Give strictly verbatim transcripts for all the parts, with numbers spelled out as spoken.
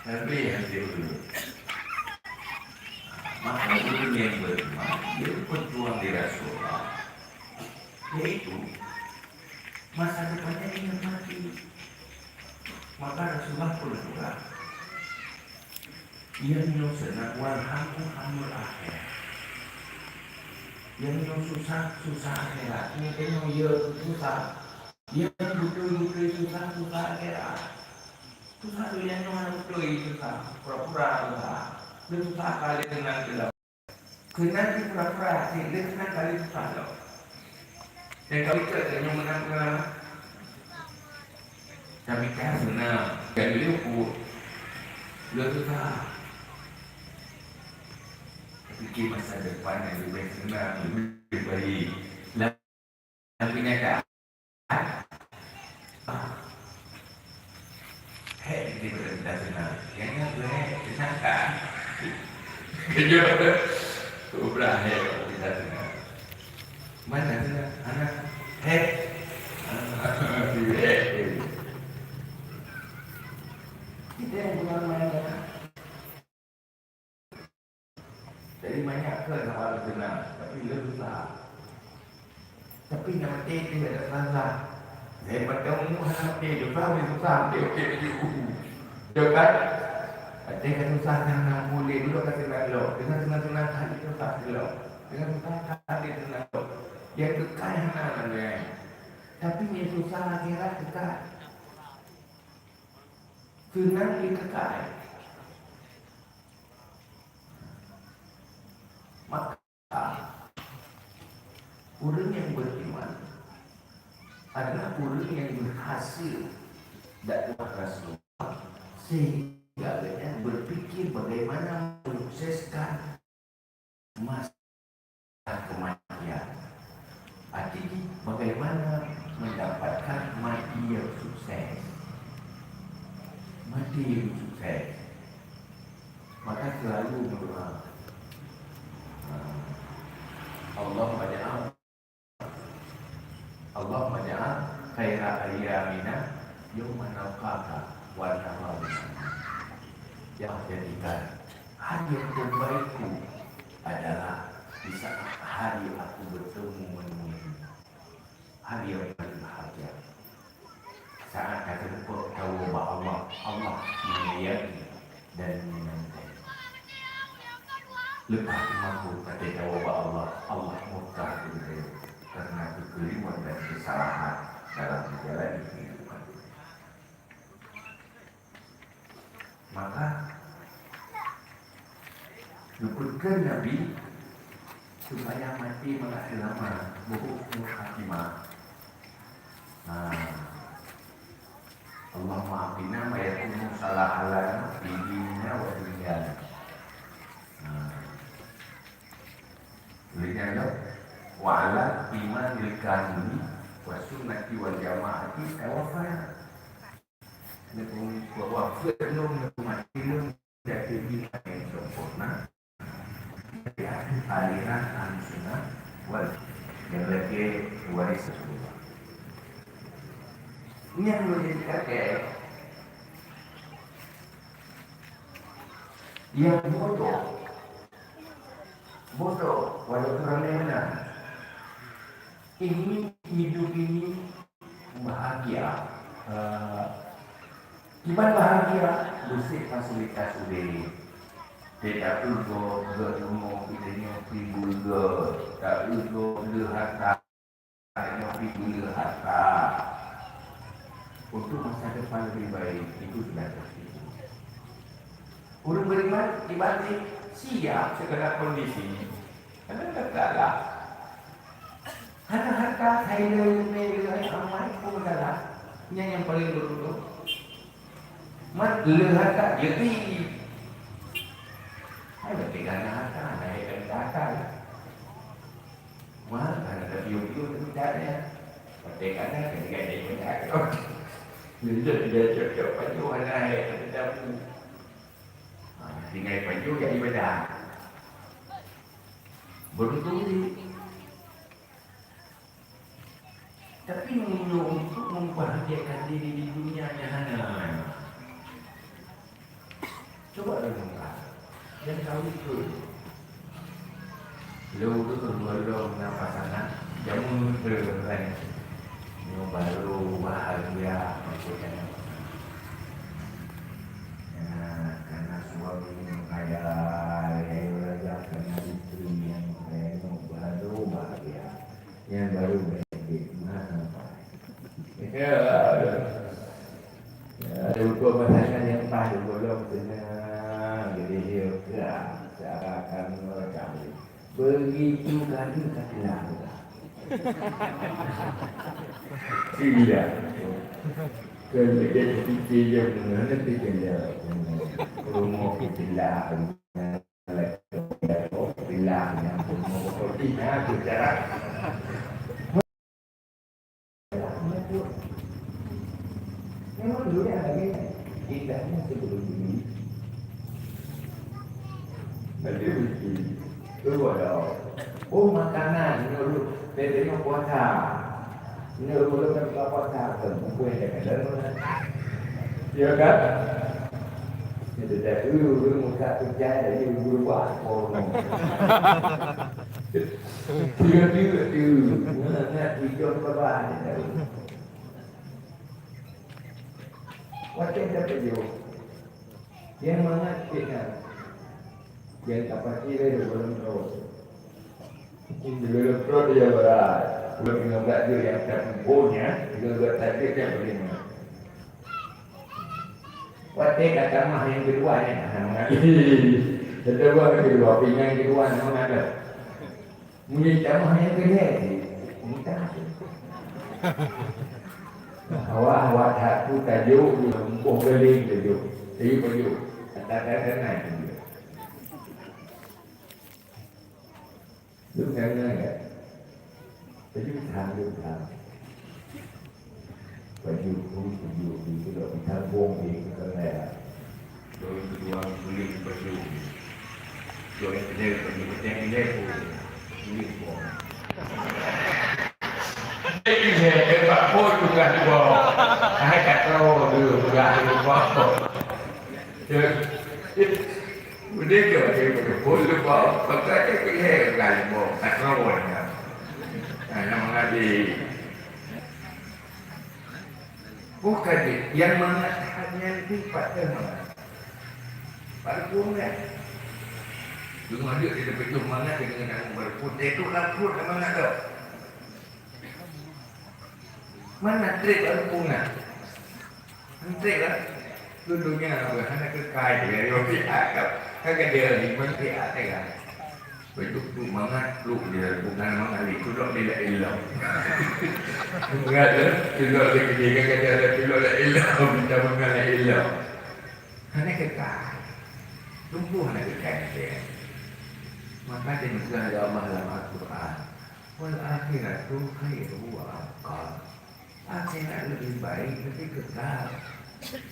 Nabi yang diutus. Maka ulun yang beriman, dia berjuang di Rasulullah. Yaitu, masa depannya ingin mati. Maka Rasulullah pun juga. Yang nyoe seunang wal hammu hammul akhirah. Yang nyoe susah, susah akhirat. Yang nyoe ya susah. Yang beutôi-beutôi susah, susah akhirat. Susah tu yang nyoe hana beutôi susah. Pura-pura susah. Dia susah kali dengan gelap. Keunan pura-pura, lé keunan ka lé susah lom. Dan ka ucok lé nyoe meunan peue? Tapi ka seunang, ka lé uku. Lé susah. Tapi di masa depan yang lebih senang, lebih baik. Tapi nyata, hek di berita senang. Yang nyan tu hek, senang kan? Kejap. Ubra hek berita senang. Mana senang? Anak hek. Hek. Kita yang bukan main. Jadi, manyak keu saban seunang, tapi lé susah. Tapi nyang maté pih ada susah. Saya pada umur hana maté, susah pih susah, maté, maté laju. Betul kan? Maté ka susah, hana mulia, dulu ka senang lom. Dengan senang-senang ka susah lom. Dengan susah ka senang lom. Yang kekal hana lom, kan? Tapi nyang susah akhirat kekal. Seunang lé kekal. Maka, ureuëng nyang beriman adalah ureuëng nyang berhasil dakwah Rasulullah, sehingga gobnyan berpikir bagaimana menyukseskan masa kematian. Artinya, bagaimana mendapatkan mati yang sukses. Mati yang sukses. Maka selalu berdoa. Allah maj'al, Allah maj'al khaira ayyamina yauma nalqaka wa anta radin. Ya Allah, jadikan hari yang terbaikku adalah di saat hari aku bertemu menemui Hari yang paling bahagia. Saat ka teupeu tawoe bak Allah, Allah menyayangi dan menyenangkan. Lepas teuma ka tawoe bak Allah, Allah murka keudroe karena keukeliruan dan kesalahan dalam menjalani kehidupan dunia. Maka, geupeugah Nabi supaya maté mangat seulama, beuhusnul khatimah. Nah, Allahumma aqina ma yakunu salahan lana fi dinina wa dunyana. Nah, lheueh nyan lom, wa ala imanil kamili wa sunnati wal jama'ati tawaffana. Neupeue-, wafeuet lom, neupeumati lom, jadi iman nyang sempurna, di ateueh aliran Ahlussunnah wal, nyang lagèe warésan Rasulullah. Nyang lôn jadi kakek, nyang bodoh, bodoh, walaupun ramé meunan. Ini, hidup ini bahagia. Eh, kiban bahagia, beusih fasilitas udép. Teuka ugo, geuh rumoh, geutanyoe pih beugo, teuka ugo, le harta, geutanyoe pih beugo harta. Untuk masa depan lebih baik, itu sudah pasti. Ureuëng beriman ibarat siap segala kondisi. Hana masalah. Hana harta, hai le, le, le, hai amai, pun masalah. Nyan nyang paling beuruntung. Man le harta, jadi. Hai, berarti hana harta, hana hebat harta. Wah, hana tapiôh-piôh tapi tak ada. Berarti hana, jadi ada yang tak ada. Bila dia cocok pajoh, hana hebat tapi tak ada. Ha, tinggai pajoh jadi badan. Beruntung diri. Tapi meunyoe untuk membahagiakan diri di dunia nyan hana. Cuba renungkan. Nyang kawin tu. Lôn tu keudua lôn na pasangan, jameun tu kan. Nyoe baru bahagia maksudnya. Nah, karena suami yang kaya, ya, ya, karena istri yang kaya, nyoe baru bahagia. Nyang barô bèk, nah, nampak. Ya, ya, ada beberapa pasangan yang pas, golom tenang, jadi dia gerak, cara kamu macam ni. Begitu kali ka telah. Iya. Kalau dia terfikir dia, mana dia tinggal? Rumah kita lah. Memang dulu yang lagi indahnya sebelum ini. Nanti mesti keluar dah. Oh, makanan, nyoe dulu, tengok puasa. Nyoe dulu kan buka puasa, kan? Buku yang dah kena. Ya kan? Itu dah dulu, dulu muka tu jangan jadi berubah. Oh, no. Tiga-tiga tu, nak, nak tiga kebah je tahu. Watèe tapajoh, nyang mangat cit nyan, nyang tapati lé di gohlom trok. Di gohlom trok dia berat. Ulôn ingat bak jeuet nyang tapeuboh nyan, ingat bak tajeuet nyang peulingan. Watèe ka tamah nyang keudua nyan, hana mangat. Teutabah nyang keudua, pih nyang keudua hana mangat dah. Meunyoe tamah nyang keulhèe, minta. Awak, awak that tu tajok, boh galeng tajok. Tajok, tajok. Kata-kata naik tu dia. Lu jangan ya. Tajok, tajok, tajok. Baju pun baju itu dah ditanggung di kepala. Doi kedua kulit baju. Doi kedai baju macam kedai pun kulit pun. Ini saya tempat pun bukan dua. Hai tak tahu dia bukan dua. Udah ke baju pun lupa. Pakai tak kira bukan dua. Tak tahu dah. Nah, nama ngaji. Bukan jih, nyang mangat that nyan pih pat teuh mangat. Pat teuh mangat. Teungoh jeuet di teupeujoh mangat deungon tanggong barupuet, teuh lam pruet mangat tu. Mana trép barupuet nyan? Trép lah. Lôn donya hana keukai, ya, ya, ya, ya. Kan dia lima trép, ya, ya. Beutôi mangat, trok dia, bukan mangat lé, tulok dia lé ilok. Mangat, eh, tulok dia keu dia, kata dia, tulok lé ilok, minta mangat lé ilok. Hana keukai. Tumbuh hana keukai dia. Maka dia peugah lé Allah lam Al-Quran, "Wal akhiratu khairu wa abqa." Akhirat leubeh baik, leubeh kekal.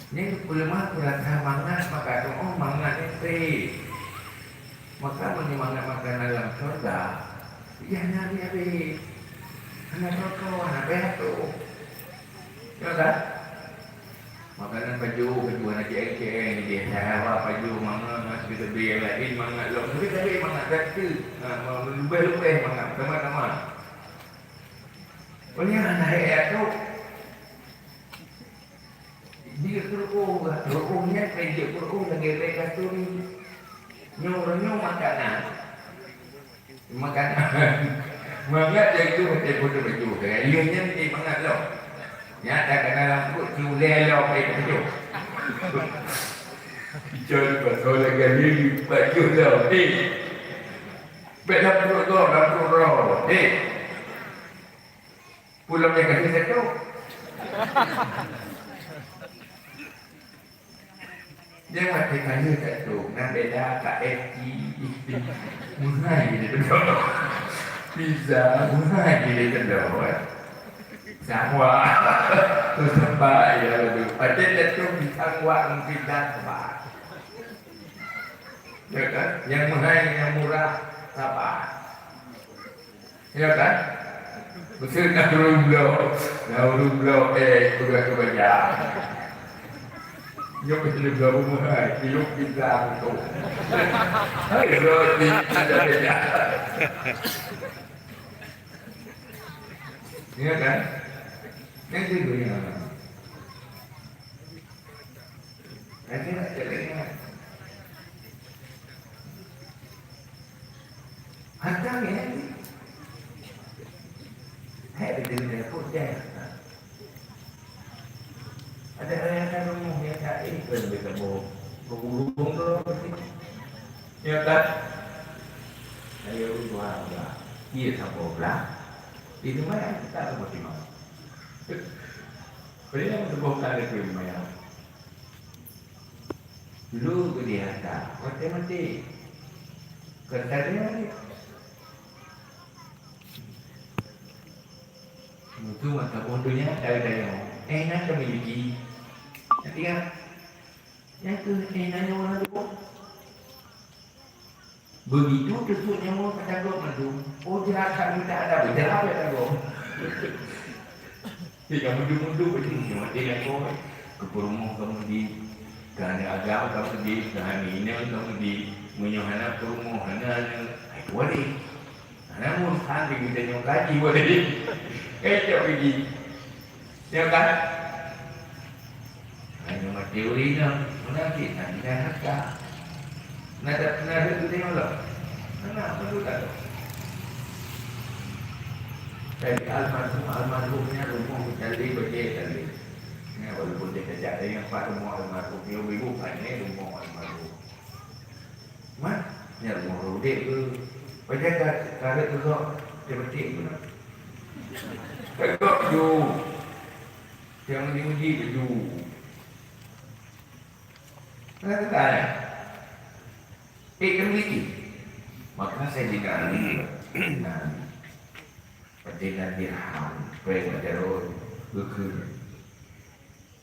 Nyan peuleumah peurasa mangat, maka doa mangat nyan trép. Maka meunyoe mangat makanan lam syeuruga, ya hana habéh-habéh. Hana toko, hana habéh atoe. Ya kan? Makanan pajoh, pajoh hana kieng-kieng, dia sahawa pajoh mangat, ngon sabe-sabe nyang laén mangat lom. Sabe-sabe mangat gata. Ha, leubeh-leubeh mangat, tamah-tamah. Peue nyang hana hé atoe? Jeuet peuruôh, peuruôh nyan, jeuet peuruôh lagèe bèe kasturi. Nyoe, nyoe makanan. Makanan. Mangat jai tu, hati pun tu baju. Iya nyan ni mangat lom. Nyan dah kena lam pruet, si ulèe lom, eh, baju. Icon pasal lagèe ni, baju lom. Eh. Bèk lam pruet lom, lam pruet lom. Eh. Pulang dia kasi satu. Dia mati kayu satu. Nak beda kat F T. Muhai dia betul. Pizza, muhai dia betul. Sama. Tu sebab ya betul. Pada jatuh pisang wak mungkin dah sebab. Ya kan? Yang muhai, yang murah, sabar. Ya kan? Beutôi na ureueng bloe, na ureueng bloe, eh, peugah keu baja. Nyoe keuh leueb lom rumoh hai, ilok pizza beutôi. Hai, roti pizza beda. Ya kan? Kan itu dunia. Kan dia nak cakap ingat. Harta ni, eh? Hai, dia kena dapat dia. Ada orang yang akan rumoh yang tak ikut dia tak bohong. Berhubung tu. Ya kan? Saya dua belah. Dia sama belah. Di rumah yang kita sama terima. Beliau menyembuhkan itu lumayan. Lu geudiata, maté-maté. Keu tanya ni. Mutu mata bodohnya dari daya. Eh, nak kami lagi. Nanti kan? Yang tu, eh, nanya orang tu. Begitu teusut nyawa ka tagok mandum, oh, jahat that mita ada, jahat that tagok. Cit ka mudub-mudub, cit nyoe maté lakoe. Keu peurumoh kamoe di, keu aneuk agam kamoe di, keu aneuk inong kamoe di. Meunyoe hana peurumoh, hana aneuk, hai kuwari. Hana murhan di geutanyoe kaji kuwari. Kacok kaji. Ya kan? Hanya mati ureueng inong, munafik, hana harta. Na, na, na, na, na, na, na, na, na, na, na. Jadi almarhum, almarhumnya rumoh tali bajèe tali. Ya, walaupun dia kejak dengan pak rumoh almarhum, dia ibu kan, ya, rumoh almarhum. Mat, nyan rumoh rhot udép keuh. Pajan ka, ka rhot keu gob, teupeuteueng keuh na. Ka gob ju. Nyang uji-uji keuh ju. Nah, teuka nyan. Eh, ka miliki. Maka Saidina Ali, Saidina Ali, Saidina dirham, péng bak jaroe, geukheun.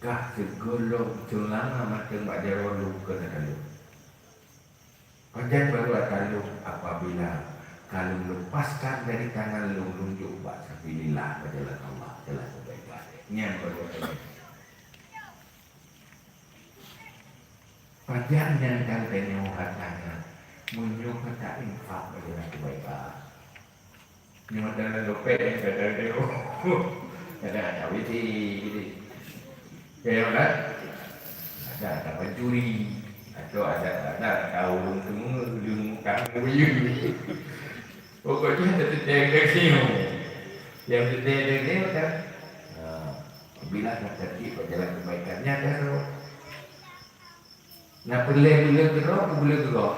Kah sigohlom seulama mantong bak jaroe lôn keuneuk taleueng. Pajan baru ata lôn apabila ka lôn leupaskan dari tangan lôn, lôn jok bak sabilillah, bak jalan Allah, jalan kebaikan. Nyan baru ata lôn. Pajan nyan ka geutanyoe harta nyan, meunyoe ka ta infak bak jalan kebaikan. Nyoe dalam dompet yang kadang dia, kadang ada W C gitu. Kayak kan? Ada, ada pencuri. Atau ada, ada, ada ureueng teungeut, ureueng utang buyueng. Pokoknya ada teteh ke sini. Yang teteh ke sini kan. Nah, bila kita cari jalan kebaikannya kan. Na peureulèe buleuen keudroe, peue buleuen keudroe?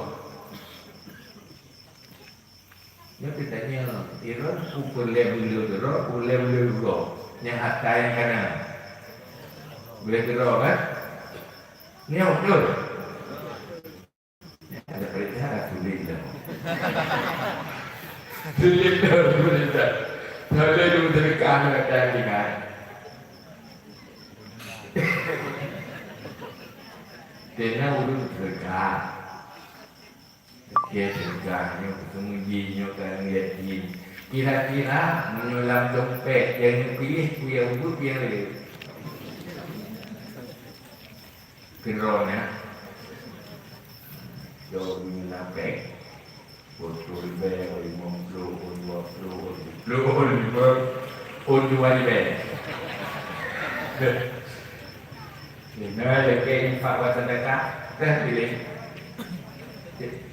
Nyoe teutanyoe, Iron peue peureulèe buleuen keudroe, peue peureulèe buleuen keudroe? Nyang harta nyang kana. Buleuen keudroe, kan? Nyoe beutôi. Ada peurintah, sulit dah. Sulit dah peurintah. Kalau dia bersedekah, dia akan ingat. Kena urus sedekah. Oke, sedekah nyoe, seumeujih nyoe ka yakin. Kira-kira meunyoe lam dompet nyang neupiléh, peue nyang ubeut, peue nyang lé. Keudroe nyan. Jauh meunyoe lam bank. Peuet ploh ribèe, limong ploh, dua ploh, siplôh, limong, dua ribèe. Nah, lagèe infak bak sedekah, dah pilih.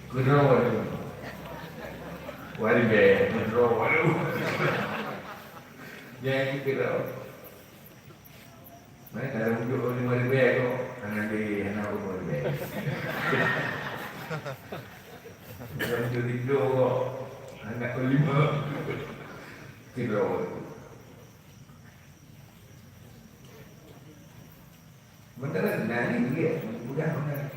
Keudroe walu. Dua ribèe, keudroe walu. Jadi keudroe. Nah, kalau unjuk lima ribèe tu, hana di, hana lima ribèe. Kalau unjuk tiga tu, hana lima. Kilo. Sementara nani dia, mudah benar.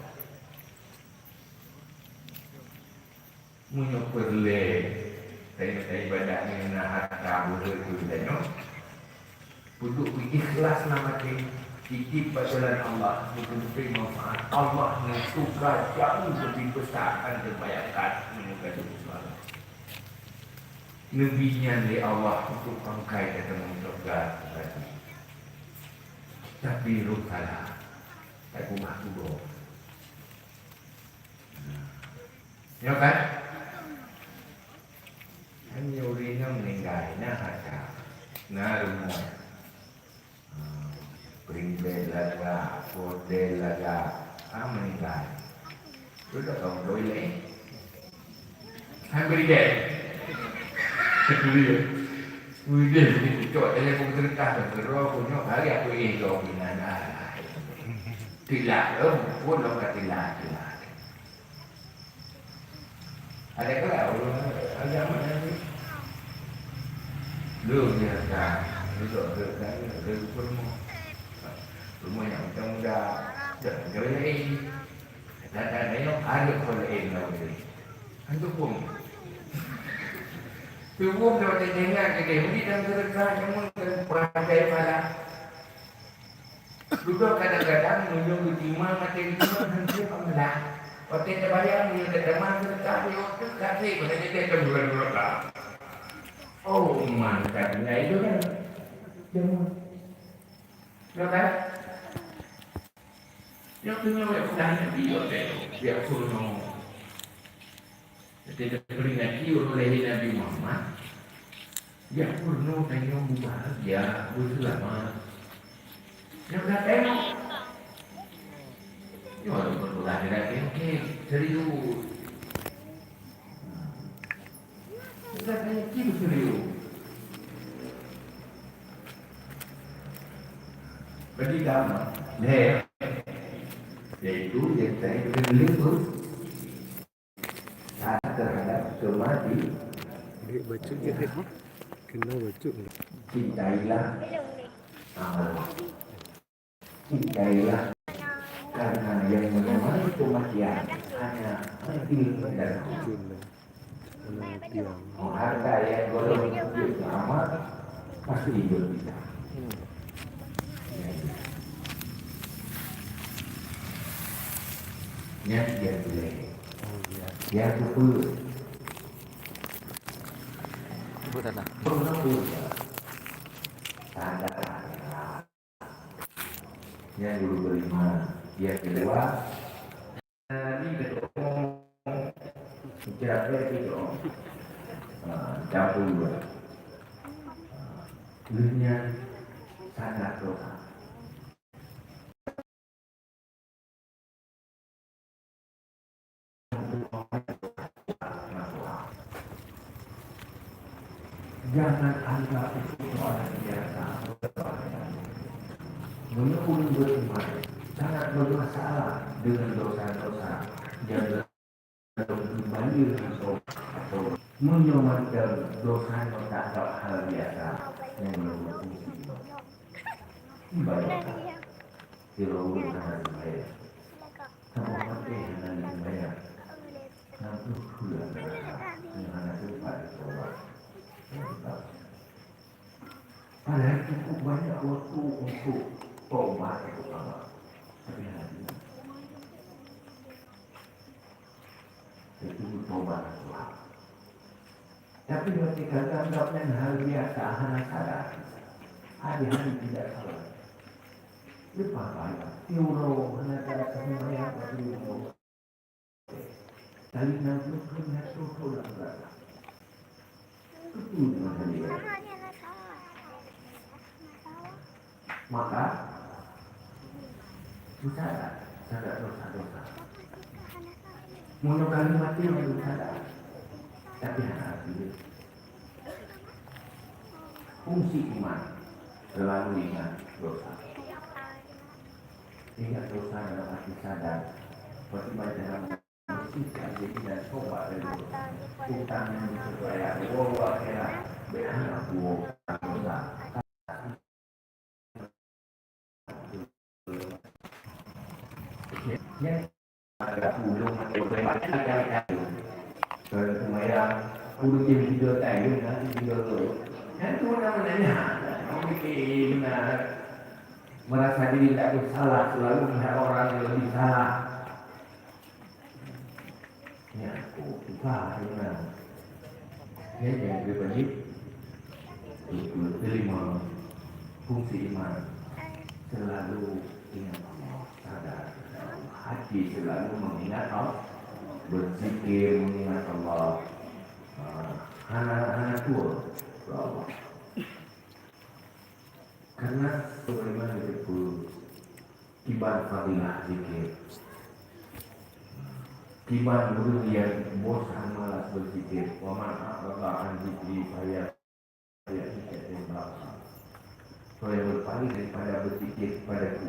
Meunyoe peureulèe, tanyoe ibadat nyoe na harta beureuti tanyoe, peuduek ikhlas lam até, titip bak jalan Allah, beutôi-beutôi manfaat. Allah neutuka jauh leubèh beusa án teubayangkan meunyoe ka teuusaha. Neubi nyan lé Allah untuk pangkai tatamong syeuruga tadi. Tapi roh salah. Aku mah kubu. Nah. Ya kan? Kan ureueng nyoe meuninggai, na harta, na rumoh. Ah, primbet lagak, hotel lagak, ah, meuninggai. Sudah kau doi laén. Hai bri deh. Bri deh. Bri deh, bri deh. Cok, tanya aku bercerita, bercerita, aku nyok, hari aku eh, kau binan, ah. Tidak, eh, pun lo ka tidak, tidak. Ada kala ureueng agama Nabi. Lôn biasa, duduk dekat dia, dia rupa rumah. Rumah yang macam muda, dah macam lain. Dan ada yang ada pun lain lah dia. Antuk pun. Tubuh dah teringat ke dia, mungkin dalam kereta nyaman dan perangai malam. Dudoe kadang-kadang meunyoe geutimang maté lima hana peumeulaih. Watèe tabayang meunyoe tateumang seudeukah lhèe watèe kaseh pada jadeh tabulan-bulan. Oh, man ka tinggai itu kan. Jamu. Ya kan? Yang tu nyawa yang udah Nabi watèe biasa nyoe. Jadi, teuperingati uroe lahé Nabi Muhammad, jak peurunoe tanyoe beubahagia, beuseulamat. Nyang ka tengok. Nyoe lôn peugah keu gaki, serius. Bukan hanya cit serius. Bagi kamu, leh, yaitu yang saya kena liput. Taat terhadap kematian. Dek bacut je, Dek. Kena bacut. Cintailah amal. Cintailah karena yang menemani kematian hanya mati dan Bacut lah. Kena tiang. Oh, harta yang golong itu amal pasti berpisah. Hmm. Ya, ya. Yang dia boleh. Oh, ya. Yang kedua. Sebut dah lah. Pernah punya. Tanda. Yang dulu berlima. Yang kedua. Nabi kata, "Oh, ucap dia kata, oh." Ha, campur dua. Ha, leuh nyan sangat dosa. Jangan anggap itu soalan biasa. Meunyoe ureueng beriman sangat bermasalah dengan dosa-dosa yang Meunyoe mantong dosa nyoe taanggap hal biasa, nyan lôn fungsi. Ibarat, sidroe ureueng hana seumayang. Saboh maté hana seumayang. Nyan peue hana, hana sempat tobat. Padahai cukup banyak waktu untuk tobat, untuk tobat. Tapi hana. Itu tobat nasuha. Tapi ketika geuanggap nyan hal biasa, hana sadar, hari-hari tidak salat. Leupah bayang, tiep uroe hana sadar seumayang, tapi uroe. Tali nang pun keuneuk tutoe lam neraka. Itu yang hana. Maka, sadar, sadar dosa-dosa. Meunyoe kalimat nyoe sadar, tapi hana arti. Fungsi iman, selalu ingat dosa. Ingat dosa dalam arti sadar. Bagaimana cara Merasa diri tidak bersalah, selalu melihat orang yang lebih salah. Nyan, oh, susah iman. Nyan nyang geupeujeuet. Kelima, fungsi iman, selalu ingat Allah. Hati selalu mengingat Allah, berzikir, mengingat Allah. Ha, hana, hana tua keu Allah. Karena sebagaimana disebut kiban fadilah zikir. Kiban ureuëng nyang bosan malas berzikir, "Wa man a'rada an zikri fa inna lahu ma'isatan dhanka." Soe nyang berpaling daripada berzikir kepadaku,